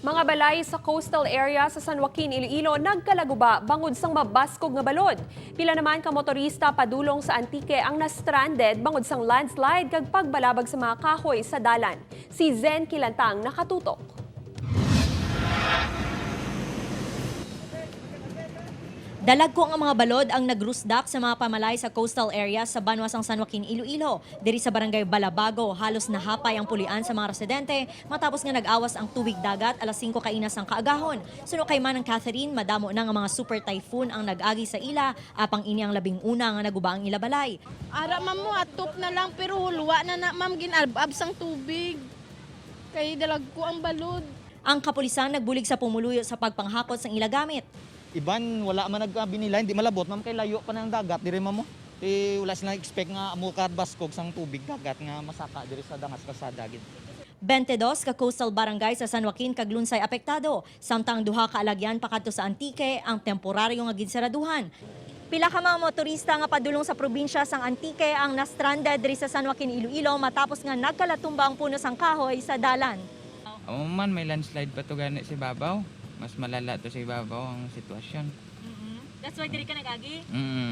Mga balay sa coastal area sa San Joaquin, Iloilo, nagkalaguba bangod sang mabaskog nga balod. Pila naman ka motorista padulong sa Antique ang na-stranded bangod sang landslide kag pagbalabag sa mga kahoy sa dalan. Si Zen Kilantang, nakatutok. Dalagko ang mga balod ang nagrusdak sa mga pamalay sa coastal area sa banwa sang San Joaquin, Iloilo. Diri sa barangay Balabago, halos nahapay ang pulian sa mga residente matapos nga nag-awas ang tubig dagat alas 5 kaina sang kaagahon. Suno kay Manang Catherine, madamo na nga mga super typhoon ang nag-agi sa ila, apang ini ang 11 nga naguba ang ila balay. Ara, ma'am, mo atop na lang pero hulwa na na, ma'am, ginalbab sang tubig. Kay dalag ko ang balod. Ang kapulisan nagbulig sa pumuluyo sa pagpanghakot sang ila gamit. Iban wala man nagbinila, hindi malabot, ma'am, kay layo pa ng dagat diri, ma'am mo. Eh, wala sila expect nga amo ka baskog sang tubig dagat nga masaka diri sa dangas kalsada gid. 22 ka coastal barangay sa San Joaquin kag Lunsay apektado, samtang duha ka alagyan pakadto sa Antique ang temporaryo nga ginsaraduhan. Pila ka mga motorista nga padulong sa probinsya sang Antique ang nastranded diri sa San Joaquin, Iloilo matapos nga nagkalatumba ang puno sang kahoy sa dalan. Amo man, may landslide pa to gani sa ibabaw. Mas malala to sa ibabaw ang sitwasyon. That's why diri ka nagagi.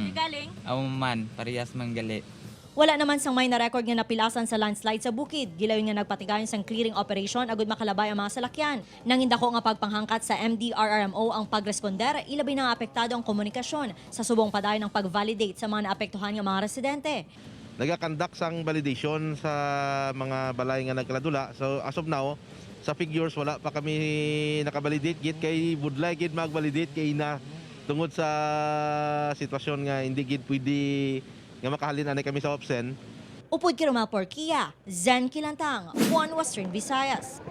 Galing. Amo man, parehas man gali. Wala naman sang may na-record nga napilasan sa landslide sa bukid. Gilayon nga nagpatigayon sang clearing operation agud makalabay ang mga salakyan. Nangindako nga pagpanghangkat sa MDRRMO ang pagresponder, ilabi na nga apektado ang komunikasyon sa subong padayon ng pag-validate sa mga naapektuhan nga mga residente. Nagakandak sang validation sa mga balay nga nagkaladula. So as of now, sa figures wala pa kami nakabalidate gid kay budlay gid mag-validate kay na tungod sa sitwasyon nga hindi gid pwede nga makahalin anay kami sa opsen. Upod kay Romel Porquia, Zen Kilantang, One Western Visayas.